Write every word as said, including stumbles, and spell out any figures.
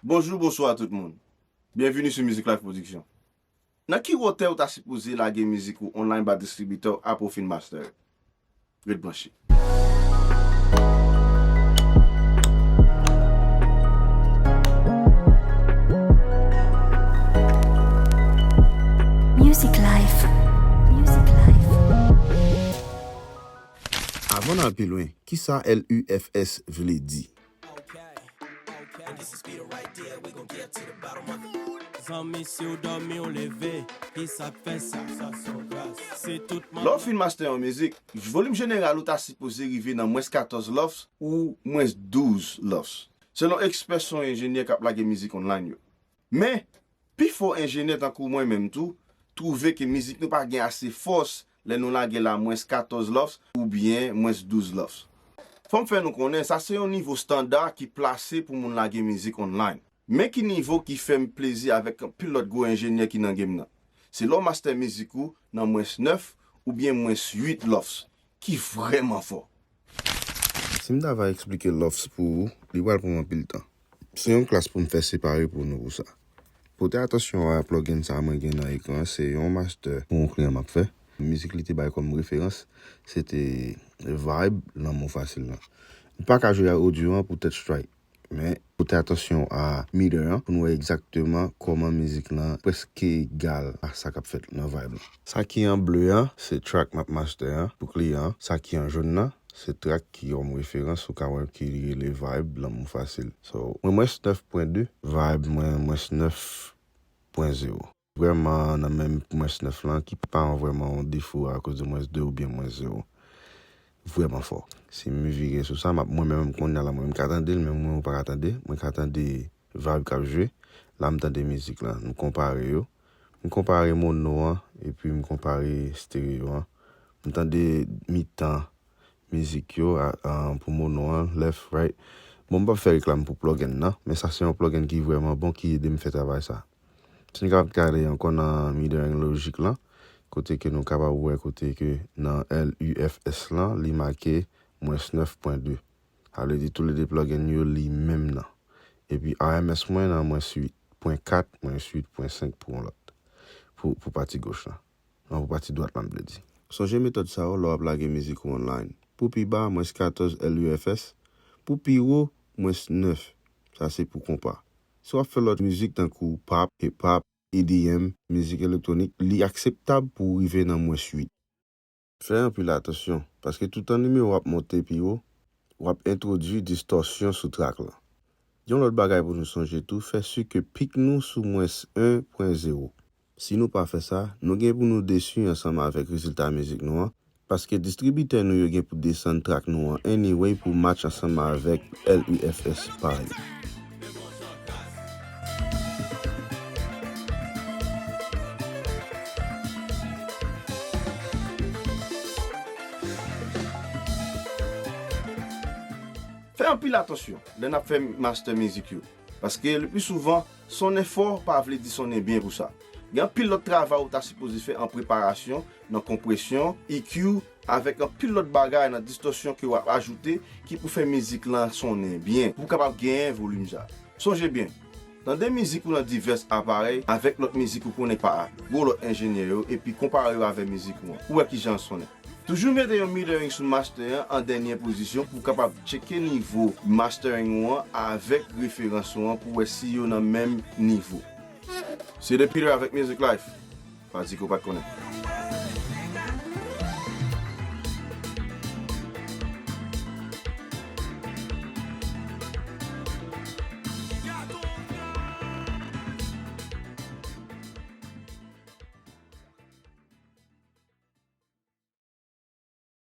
Bonjou, bonswa tout moun. Byenvini sou Music Life Production. Nan ki wotè ou ta sipoze lage mizik ou online ba distribitè w apre w fin master? Ret branche. Music Life. Music Life. Avan n al pi lwen, kisa L U F S vle di? Zanmi, si w dòmi, w leve, kisa k fè sa? Sa se yon gras. Si tout Lè w fin master yon mizik, volim jeneral ou ta sipoze rive nan mwens katòz lofs ou mwens douz lofs, selon ekspè son e enjenyè k ap lage mizik online yo. Men, pifò enjenyè tankou mwen menm tou, twouve ke mizik nou pa gen ase fòs lè nou lage l a mwens katòz lofs oubyen mwens douz lofs. Fò m fè nou konnen, sa se yon nivo estanda ki plase pou moun lage mizik online. Men ki nivo ki fè m plezi avèk anpil lòt gwo enjenyè ki nan game nan. Se lè w master mizik ou nan mwens nèf oubyen mwens uit lofs, ki vrèman fò. Si m ta va eksplike lofs pou ou, li pral pran m anpil tan. Se yon klas pou m fè separe pou nou pou sa. Pote atansyon a plugin sa mwen gen nan ekran, se yon master pou yon kliyan m ap fè. Mizik li te bay kòm referans, se te Vibe, Lanmou Fasil lan. M pa ka jwe a odyo an poutèt strike, men pote atansyon a meter an pou n wè egzakteman kòman mizik lan prèske egal a sa k ap fèt nan Vibe lan. Sa ki an ble an, se track m ap master an pou kliyan an. Sa ki an jòn nan, se track ki yon referans ou ka wè ki rele Vibe, Lanmou Fasil. So, mwen mwens nèf pwen de, Vibe mwen mwens nèf pwen zewo. Vrèman, nan menm mwens nèf lan, ki pa vrèman yon defo akoz de mwens de oubyen mwens zewo. Vrèman fò. Si m vire sou sa, m ap mwen menm kounye a la, mwen m ka tande l, men mwen ou pa ka tande. Mwen ka tande Vibe k ap jwe. La m tande mizik lan. M konpare yo. M konpare mono an, epi m konpare stereo an. M tande mitan mizik yo a, a, pou mono an, left, right. Bon, m p ap fè reklam pou plugin nan, men sa se yon plugin ki vrèman bon, ki ede m fè travay sa. Si n ka gade ankò nan metering lojik lan, kote ke nou kapab wè kote ke nan L U F S lan, li make mwens nèf pwen de. Sa vle di toulede plugin yo li menm nan. Epi R M S mwen nan mwens uit pwen kat, mwens uit pwen senk pou yon lòt. Pou, pou pati goch lan. Non, pou pati dwat la, m vle di. Sonje metòd sa yo lè w ap lage mizik ou online. Pou pi ba, mwens katòz L U F S. Pou pi wo, mwens nèf. Sa se pou konpa. Si w ap fè lòt mizik tankou pop, hip hop, E D M, mizik elektwonik, li akseptab pou w rive nan mwens uit. Fè anpil atansyon, paske toutan nimewo w ap monte pi wo, w ap entwodui distòsyon sou trak lan. Yon lòt bagay pou nou sonje tou, fè si ke pik nou sou mwens en pwen zewo. Si nou pa fè sa, nou gen pou nou desi ansanm avèk rezilta mizik nou an, paske distribitè nou yo gen pou desann trak nou an anyway pou match ansanm avèk L U F S pa yo. Fè anpil atansyon lè n ap fè master mizik yo, paske le pli souvan, sonnen fò pa vle di sonnen byen pou sa. Gen anpil lòt travay ou ta sipoze fè an preparasyon, nan konpresyon, E Q, avèk anpil lòt bagay nan distòsyon ke w ap ajoute ki pou fè mizik lan sonnen byen, pou w kapab genyen volim sa. Sonje byen, tande mizik ou nan divès aparèy avèk lòt mizik ou konnen pa gwo lòt enjenyè yo, epi konpare yo avè mizik ou an, pou w wè kijan l sonnen. Toujou mete yon metering sou master an an dènye pozisyon pou w kapab tcheke nivo mastering ou an avèk referans ou an pou wè si yo nan menm nivo. Se de Peter avèk Music Life. Pa di ke w pa t konnen.